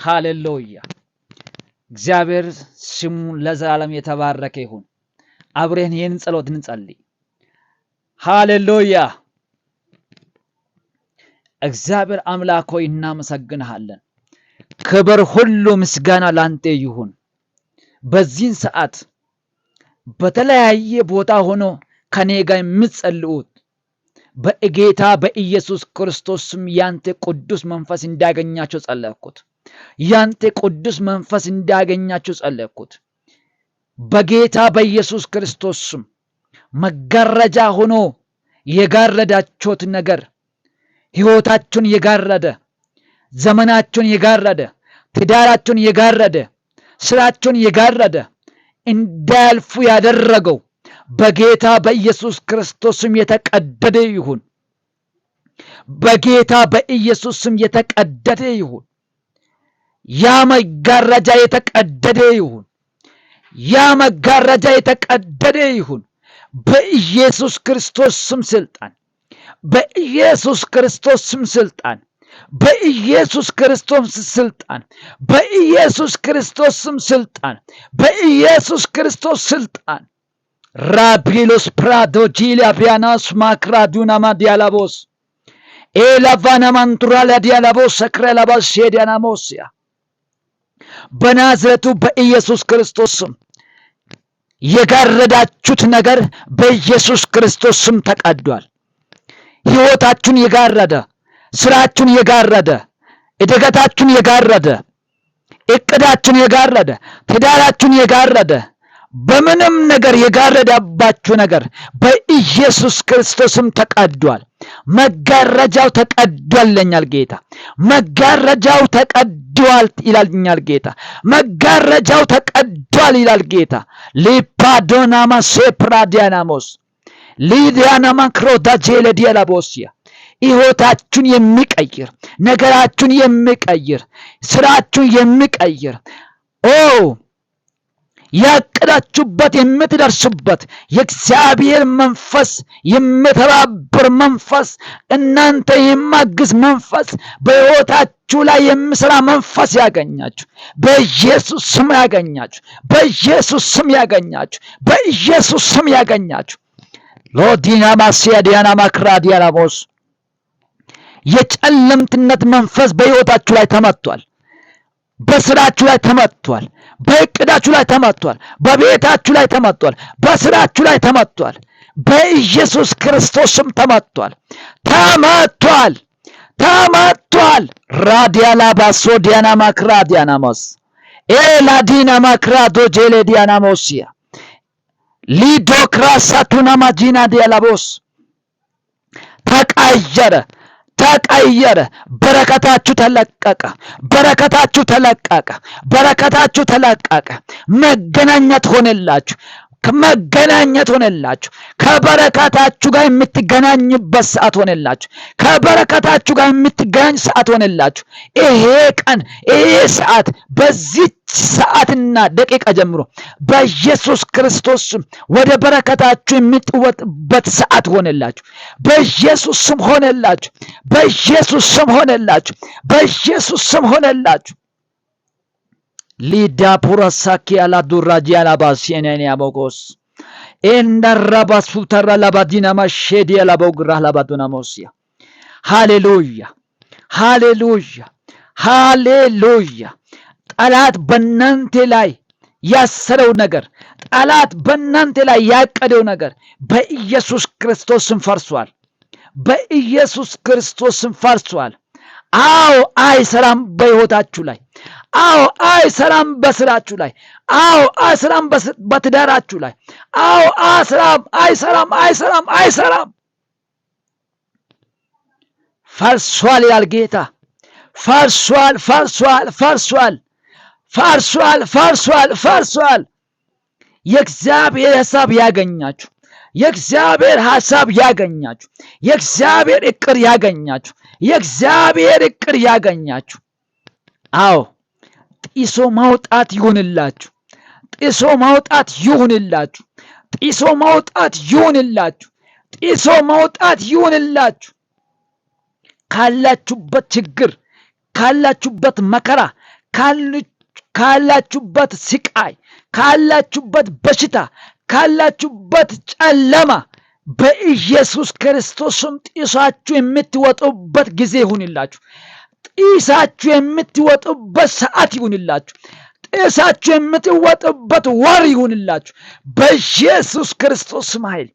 ሃሌሉያ! እግዚአብሔር ስሙ ለዘላለም የተባረከ ይሁን። አብረን ይህን ጸሎት እንጸልይ። ሃሌሉያ! እግዚአብሔር አምላክ ሆይ እናመሰግንሃለን። ክብር ሁሉ ምስጋና ላንተ ይሁን። በዚህን ሰዓት በተለያየ ቦታ ሆኖ ከኔ ጋር የምትጸልዩት በጌታ በኢየሱስ ክርስቶስ ስም ያንተ ቅዱስ መንፈስ እንዳገኛቸው ጸለይኩት። ያንተ ቅዱስ መንፈስ እንዳገኛቸው ጸለይኩት። በጌታ በኢየሱስ ክርስቶስ ስም መጋረጃ ሆኖ የጋረዳችሁት ነገር፣ ሕይወታችሁን የጋረደ፣ ዘመናችሁን የጋረደ፣ ትዳራችሁን የጋረደ፣ ስራችሁን የጋረደ፣ እንዳያልፉ ያደረገው በጌታ በኢየሱስ ክርስቶስ ስም የተቀደደ ይሁን። በጌታ በኢየሱስ ስም የተቀደደ ይሁን። ያ መጋረጃ የተቀደደ ይሁን። ያ መጋረጃ የተቀደደ ይሁን። በኢየሱስ ክርስቶስ ስም ስልጣን፣ በኢየሱስ ክርስቶስ ስም ስልጣን፣ በኢየሱስ ክርስቶስ ስልጣን፣ በኢየሱስ ክርስቶስ ስም ስልጣን፣ በኢየሱስ ክርስቶስ ስልጣን። ራቢሎስ ፕራዶ ጂሊያ ቢያናስ ማክራዱናማ ዲያላቦስ ኤላቫና ማንቱራላ ዲያላቦስ ሰክረላባስ ሼዲያናሞስያ፣ በናዝረቱ በኢየሱስ ክርስቶስ ስም የጋረዳችሁት ነገር በኢየሱስ ክርስቶስ ስም ተቀዷል። ሕይወታችሁን የጋረደ፣ ስራችሁን የጋረደ፣ እድገታችሁን የጋረደ፣ እቅዳችሁን የጋረደ፣ ትዳራችሁን የጋረደ፣ በምንም ነገር የጋረደባችሁ ነገር በኢየሱስ ክርስቶስም ተቀዷል። መጋረጃው ተቀዷል ይለኛል ጌታ። መጋረጃው ተቀዷል ይላልኛል ጌታ። መጋረጃው ተቀዷል ይላል ጌታ። ሊፓዶናማ ሴፕራዲያናሞስ ሊዲያናማ ክሮዳጄለ ዲያላቦሲያ፣ ሕይወታችሁን የሚቀይር፣ ነገራችሁን የሚቀይር፣ ስራችሁን የሚቀይር፣ ኦ ያቀዳችሁበት የምትደርሱበት የእግዚአብሔር መንፈስ፣ የምተባበር መንፈስ፣ እናንተ የማግዝ መንፈስ፣ በሕይወታችሁ ላይ የሚሰራ መንፈስ ያገኛችሁ። በኢየሱስ ስም ያገኛችሁ። በኢየሱስ ስም ያገኛችሁ። በኢየሱስ ስም ያገኛችሁ። ሎዲና ማሲያ ዲያና ማክራ ዲያላሞስ፣ የጨለምትነት መንፈስ በሕይወታችሁ ላይ ተመቷል። በስራችሁ ላይ ተመቷል። በእቅዳችሁ ላይ ተመቷል። በቤታችሁ ላይ ተመቷል። በስራችሁ ላይ ተመቷል። በኢየሱስ ክርስቶስ ስም ተመቷል። ተመቷል። ተመቷል። ራዲያላ ባሶ ዲያና ማክራ ዲያናሞስ ኤላዲና ማክራዶ ጄሌ ዲያናሞሲያ ሊዶክራሳቱና ማጂና ዲያላቦስ፣ ተቀየረ። ተቀየረ። በረከታችሁ ተለቀቀ። በረከታችሁ ተለቀቀ። በረከታችሁ ተለቀቀ። መገናኘት ሆነላችሁ። መገናኘት ሆነላችሁ። ከበረከታችሁ ጋር የምትገናኝበት ሰዓት ሆነላችሁ። ከበረከታችሁ ጋር የምትገናኝ ሰዓት ሆነላችሁ። ይሄ ቀን፣ ይሄ ሰዓት፣ በዚች ሰዓትና ደቂቃ ጀምሮ በኢየሱስ ክርስቶስ ስም ወደ በረከታችሁ የምትወጥበት ሰዓት ሆነላችሁ። በኢየሱስ ስም ሆነላችሁ። በኢየሱስ ስም ሆነላችሁ። በኢየሱስ ስም ሆነላችሁ። ሊዳ ፑራሳኪ አላዱራጂ አላባሲኔን ያሞጎስ ኤንዳራባሱተራ ላባዲናማ ሼዲ ላቦግራ ላባዱናሞሲያ። ሃሌሉያ፣ ሃሌሉያ፣ ሃሌሉያ። ጠላት በእናንተ ላይ ያሰረው ነገር፣ ጠላት በእናንተ ላይ ያቀደው ነገር በኢየሱስ ክርስቶስ ስም ፈርሷል። በኢየሱስ ክርስቶስ ስም ፈርሷል። አዎ አይሰራም በሕይወታችሁ ላይ። አዎ አይሰራም በስራችሁ ላይ። አዎ አይሰራም በትዳራችሁ ላይ። አዎ አይሰራም፣ አይሰራም፣ አይሰራም፣ አይሰራም። ፈርሷል ይላል ጌታ። ፈርሷል፣ ፈርሷል፣ ፈርሷል፣ ፈርሷል፣ ፈርሷል፣ ፈርሷል። የእግዚአብሔር ሐሳብ ያገኛችሁ። የእግዚአብሔር ሐሳብ ያገኛችሁ። የእግዚአብሔር እቅድ ያገኛችሁ። የእግዚአብሔር እቅድ ያገኛችሁ። አዎ ጥሶ ማውጣት ይሁንላችሁ። ጥሶ ማውጣት ይሁንላችሁ። ጥሶ ማውጣት ይሁንላችሁ። ጥሶ ማውጣት ይሁንላችሁ። ካላችሁበት ችግር፣ ካላችሁበት መከራ፣ ካላችሁበት ስቃይ፣ ካላችሁበት በሽታ፣ ካላችሁበት ጨለማ በኢየሱስ ክርስቶስ ስም ጢሳችሁ የምትወጡበት ጊዜ ይሁንላችሁ። ጢሳችሁ የምትወጡበት ሰዓት ይሁንላችሁ። ጢሳችሁ የምትወጡበት ወር ይሁንላችሁ። በኢየሱስ ክርስቶስ ስም ኃይል፣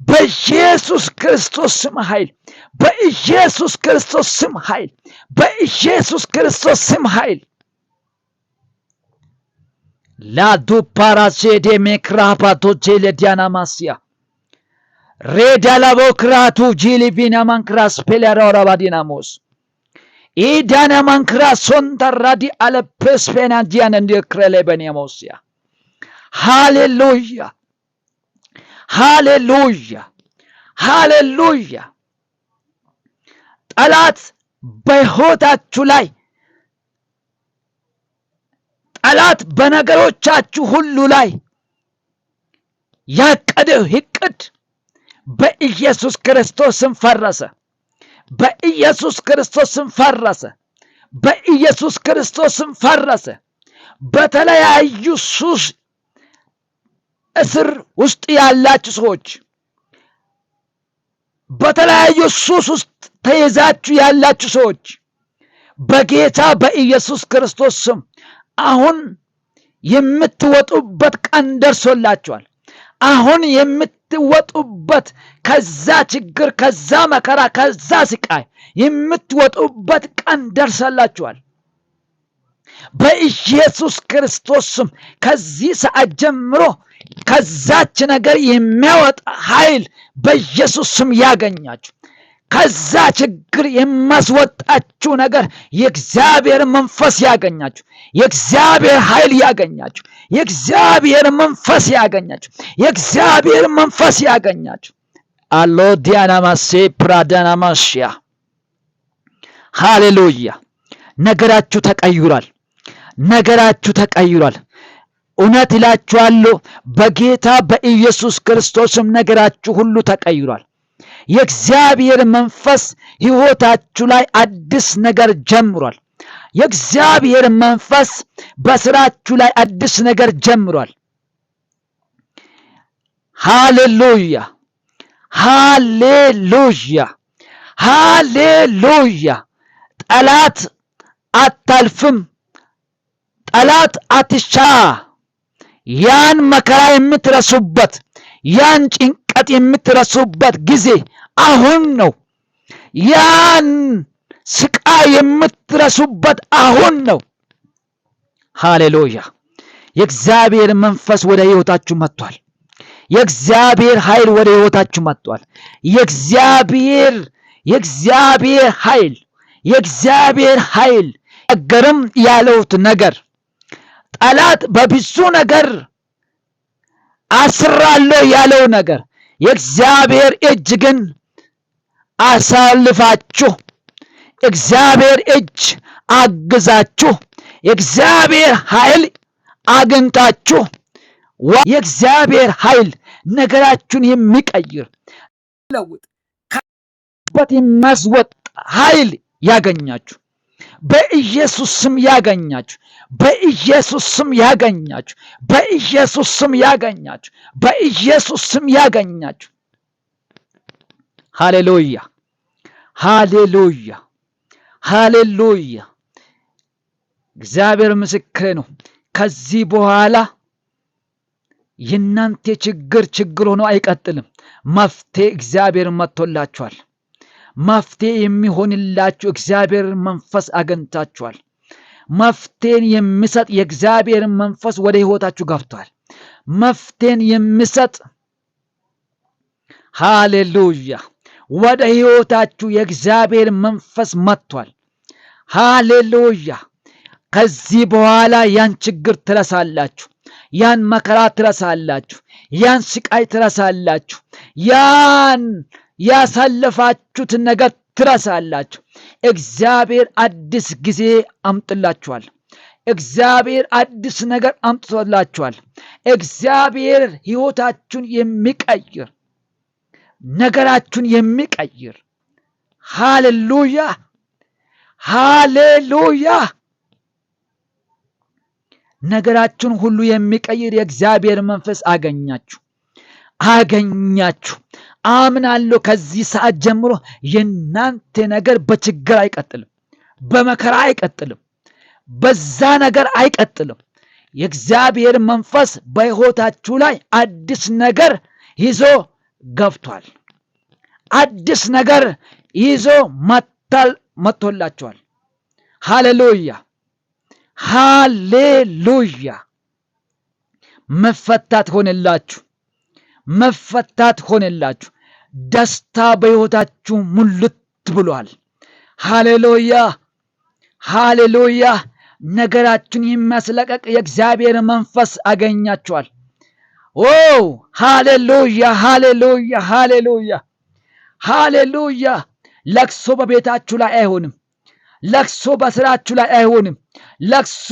በኢየሱስ ክርስቶስ ስም ኃይል፣ በኢየሱስ ክርስቶስ ስም ኃይል፣ በኢየሱስ ክርስቶስ ስም ኃይል። ላዱ ፓራሴዴ ሜክራፓቶ ጄሌዲያና ማስያ ሬዳላቦክራቱ ጂሊቪና ማንክራስ ፔሌራራባዲናሞስ ኢዳና ማንክራስ ሶንተራዲ አለፔስፔና ዲያን እንዲክረሌበኒያሞስያ። ሃሌሉያ፣ ሃሌሉያ፣ ሃሌሉያ። ጠላት በሕይወታችሁ ላይ፣ ጠላት በነገሮቻችሁ ሁሉ ላይ ያቀደው እቅድ በኢየሱስ ክርስቶስ ስም ፈረሰ። በኢየሱስ ክርስቶስ ስም ፈረሰ። በኢየሱስ ክርስቶስ ስም ፈረሰ። በተለያዩ ሱስ እስር ውስጥ ያላችሁ ሰዎች፣ በተለያዩ ሱስ ውስጥ ተይዛችሁ ያላችሁ ሰዎች በጌታ በኢየሱስ ክርስቶስ ስም አሁን የምትወጡበት ቀን ደርሶላችኋል። አሁን የምትወጡበት ከዛ ችግር፣ ከዛ መከራ፣ ከዛ ስቃይ የምትወጡበት ቀን ደርሶላችኋል። በኢየሱስ ክርስቶስ ስም ከዚህ ሰዓት ጀምሮ ከዛች ነገር የሚያወጣ ኃይል በኢየሱስ ስም ያገኛችሁ። ከዛ ችግር የማስወጣችሁ ነገር የእግዚአብሔር መንፈስ ያገኛችሁ። የእግዚአብሔር ኃይል ያገኛችሁ። የእግዚአብሔር መንፈስ ያገኛችሁ። የእግዚአብሔር መንፈስ ያገኛችሁ። አሎ ዲያናማሴ ፕራዳናማሽያ። ሃሌሉያ። ነገራችሁ ተቀይሯል። ነገራችሁ ተቀይሯል። እውነት እላችኋለሁ በጌታ በኢየሱስ ክርስቶስም ነገራችሁ ሁሉ ተቀይሯል። የእግዚአብሔር መንፈስ ሕይወታችሁ ላይ አዲስ ነገር ጀምሯል። የእግዚአብሔር መንፈስ በስራችሁ ላይ አዲስ ነገር ጀምሯል። ሃሌሉያ፣ ሃሌሉያ፣ ሃሌሉያ። ጠላት አታልፍም። ጠላት አትሻ። ያን መከራ የምትረሱበት፣ ያን ጭንቀት የምትረሱበት ጊዜ አሁን ነው። ያን ስቃይ የምትረሱበት አሁን ነው። ሃሌሉያ። የእግዚአብሔር መንፈስ ወደ ሕይወታችሁ መጥቷል። የእግዚአብሔር ኃይል ወደ ሕይወታችሁ መጥቷል። የእግዚአብሔር ኃይል፣ የእግዚአብሔር ኃይል ነገርም ያለውት ነገር፣ ጠላት በብዙ ነገር አስራለሁ ያለው ነገር የእግዚአብሔር እጅ ግን አሳልፋችሁ፣ እግዚአብሔር እጅ አግዛችሁ፣ የእግዚአብሔር ኃይል አግኝታችሁ፣ የእግዚአብሔር ኃይል ነገራችሁን የሚቀይር ለውጥ በት የሚያስወጣ ኃይል ያገኛችሁ። በኢየሱስ ስም ያገኛችሁ። በኢየሱስ ስም ያገኛችሁ። በኢየሱስ ስም ያገኛችሁ። በኢየሱስ ስም ያገኛችሁ። ሃሌሉያ፣ ሃሌሉያ፣ ሃሌሉያ። እግዚአብሔር ምስክሬ ነው። ከዚህ በኋላ የእናንተ ችግር ችግር ሆኖ አይቀጥልም። መፍትሄ እግዚአብሔር መጥቶላችኋል። መፍትሄ የሚሆንላችሁ እግዚአብሔር መንፈስ አግኝታችኋል። መፍትሄን የሚሰጥ የእግዚአብሔር መንፈስ ወደ ህይወታችሁ ገብቷል። መፍትሄን የሚሰጥ፣ ሃሌሉያ፣ ወደ ህይወታችሁ የእግዚአብሔር መንፈስ መጥቷል። ሃሌሉያ። ከዚህ በኋላ ያን ችግር ትረሳላችሁ። ያን መከራ ትረሳላችሁ። ያን ስቃይ ትረሳላችሁ። ያን ያሳለፋችሁትን ነገር ትረሳላችሁ። እግዚአብሔር አዲስ ጊዜ አምጥላችኋል። እግዚአብሔር አዲስ ነገር አምጥቶላችኋል። እግዚአብሔር ህይወታችሁን የሚቀይር፣ ነገራችሁን የሚቀይር፣ ሃሌሉያ፣ ሃሌሉያ። ነገራችሁን ሁሉ የሚቀይር የእግዚአብሔር መንፈስ አገኛችሁ አገኛችሁ። አምናለሁ ከዚህ ሰዓት ጀምሮ የእናንተ ነገር በችግር አይቀጥልም፣ በመከራ አይቀጥልም፣ በዛ ነገር አይቀጥልም። የእግዚአብሔር መንፈስ በሕይወታችሁ ላይ አዲስ ነገር ይዞ ገብቷል። አዲስ ነገር ይዞ መጥቶላችኋል። ሃሌሉያ ሃሌሉያ። መፈታት ሆነላችሁ፣ መፈታት ሆነላችሁ። ደስታ በሕይወታችሁ ሙልት ብሏል። ሃሌሉያ ሃሌሉያ። ነገራችሁን የሚያስለቀቅ የእግዚአብሔር መንፈስ አገኛችኋል። ኦ ሃሌሉያ ሃሌሉያ ሃሌሉያ ሃሌሉያ። ለቅሶ በቤታችሁ ላይ አይሆንም። ለቅሶ በስራችሁ ላይ አይሆንም። ለቅሶ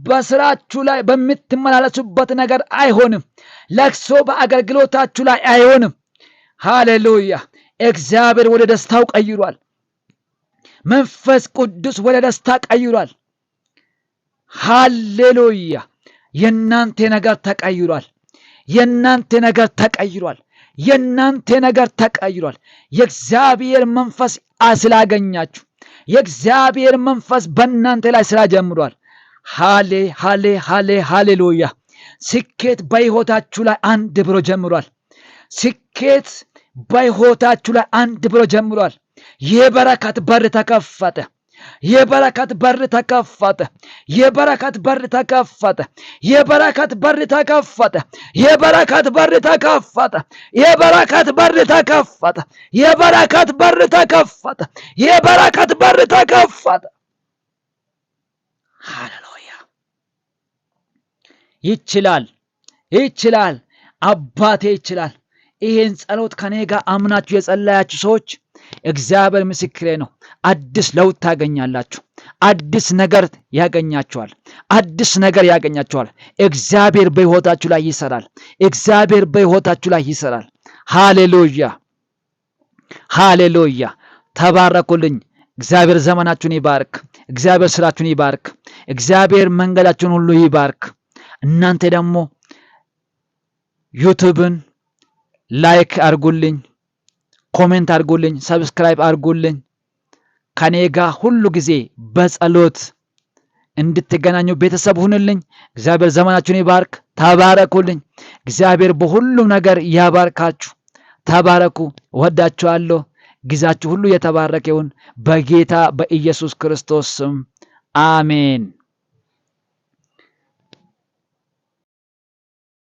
በስራችሁ ላይ በምትመላለሱበት ነገር አይሆንም። ለቅሶ በአገልግሎታችሁ ላይ አይሆንም። ሃሌሉያ። እግዚአብሔር ወደ ደስታው ቀይሯል። መንፈስ ቅዱስ ወደ ደስታ ቀይሯል። ሃሌሉያ። የእናንተ ነገር ተቀይሯል። የእናንተ ነገር ተቀይሯል። የእናንተ ነገር ተቀይሯል። የእግዚአብሔር መንፈስ ስላገኛችሁ የእግዚአብሔር መንፈስ በእናንተ ላይ ስራ ጀምሯል። ሃሌ ሃሌ ሃሌ ሃሌሉያ። ስኬት በሕይወታችሁ ላይ አንድ ብሎ ጀምሯል። ስኬት በሕይወታችሁ ላይ አንድ ብሎ ጀምሯል። የበረከት በር ተከፈተ። የበረከት በር ተከፈተ። የበረከት በር ተከፈተ። የበረከት በር ተከፈተ። የበረከት በር ተከፈተ። የበረከት በር ተከፈተ። የበረከት በር ተከፈተ። የበረከት በር ተከፈተ። ሃሌሉያ። ይችላል፣ ይችላል፣ አባቴ ይችላል። ይሄን ጸሎት ከኔ ጋር አምናችሁ የጸለያችሁ ሰዎች እግዚአብሔር ምስክሬ ነው። አዲስ ለውጥ ታገኛላችሁ። አዲስ ነገር ያገኛችኋል። አዲስ ነገር ያገኛችኋል። እግዚአብሔር በሕይወታችሁ ላይ ይሰራል። እግዚአብሔር በሕይወታችሁ ላይ ይሰራል። ሃሌሉያ ሃሌሉያ። ተባረኩልኝ። እግዚአብሔር ዘመናችሁን ይባርክ። እግዚአብሔር ስራችሁን ይባርክ። እግዚአብሔር መንገዳችሁን ሁሉ ይባርክ። እናንተ ደግሞ YouTube ን like አድርጉልኝ፣ comment አድርጉልኝ፣ subscribe አድርጉልኝ። ከኔ ጋር ሁሉ ጊዜ በጸሎት እንድትገናኙ ቤተሰብ ሁንልኝ። እግዚአብሔር ዘመናችሁን ይባርክ። ተባረኩልኝ። እግዚአብሔር በሁሉም ነገር ያባርካችሁ። ተባረኩ። እወዳችኋለሁ። ጊዜያችሁ ሁሉ የተባረከ ይሁን በጌታ በኢየሱስ ክርስቶስ ስም አሜን።